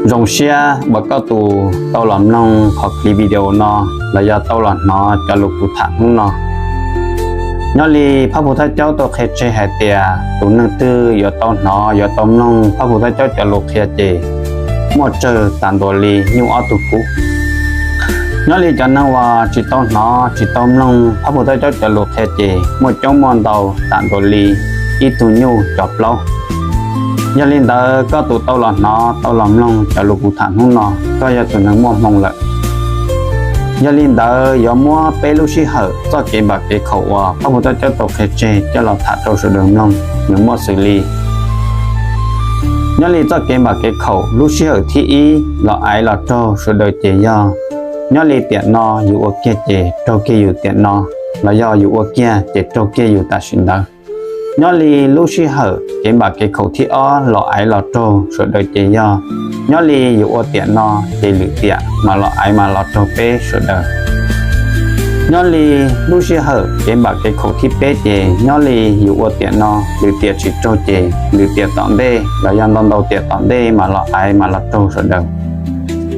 Zoo siab uas koj tus tau los mloog qhov clip video no los yog tau los hnov cov lus kuv tham hnub no. Nyob li Phab Phu Thaj Caub tau qhia tseg hais tias tus neeg twg yuav tau hnov yuav tau mloog Phab Phu Thaj Caub cov lus qhia ces muaj tsawg tas ntuas li nyuj ob tug kub. Nyob li cov neeg uas tsis tau hnov tsis tau mloog Phab Phu Thaj Caub cov lus qhia ces muaj coob muaj ntau tas ntuas li ib tug nyuj cov plaub. Yog li ntawd koj tus tau los hnov tau los mloog cov lus kuv tham hnub no, koj yog tus neeg muaj hmoo lawm. Yog li ntawd yuav muab peb lub sij hawm txoj kev npam kev khaum uas Phab Phu Thaj Caub tau qhia tseg coj los tham rau sawv daws mloog nws muaj xws li. Nyob li txoj kev npam kev khaum lub sij hawm thib ib los aiv los raug sawv daws ces yog, nyob li tiam no yus ua kiag ces raug kiag yus tiam no, los yog yus ua kiag ces raug kiag yus tam sim ntawd. Nyob li lub sij hawm kev npam kev khaum thib ob los aiv los raug sawv daws ces yog, nyob li yus ua tiam no ces lwm tiam mas los aiv mas los raug peb sawv daws. Nyob li lub sij hawm kev npam kev khaum thib peb ces nyob li yus ua tiam no lwm tiam tsis raug ces lwm tiam tom ntej los yog ntau ntau tiam tom ntej mas los aiv mas los raug sawv daws.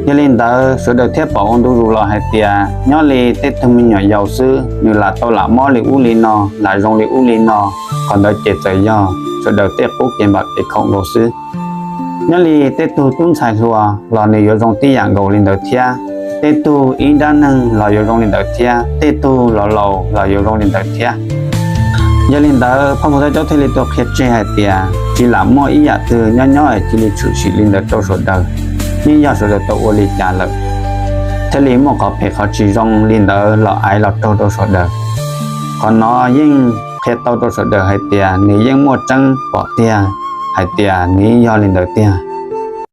Yog li ntawd sawv daws thiaj pom ua ntu zus los hais tias nyob li tej tug me nyuam yaus xwb nws lam tau lam mob li ub li no, lam zoo li ub li no, qhov ntawd ces txawm yog sawv daws tej qub kev npam kev khaum nkaus xwb. Nyob li tej tug tub ntxhais hluas los nws yuav zoo tib yam nkaus li ntawd thiab, tej tug ib nrab neeg los yuav zoo li ntawd thiab, tej tug los laus los yuav zoo li ntawd thiab. Yog li ntawd Phab Phu Thaj Caub thiaj li tau qhia tseg hais tias tsis lam muaj ib yam twg nyob nyob es cia li tshwm sim li ntawd rau sawv daws, yeej yog sawv daws tau ua li cas lawm thiaj li muaj qhov phem qhov tsis zoo li ntawd los aiv los raug rau sawv daws. Qhov no yeej qhia tau rau sawv daws hais tias nws yeej muaj tseeb pom tiag hais tias nws yeej yog li ntawd tiag.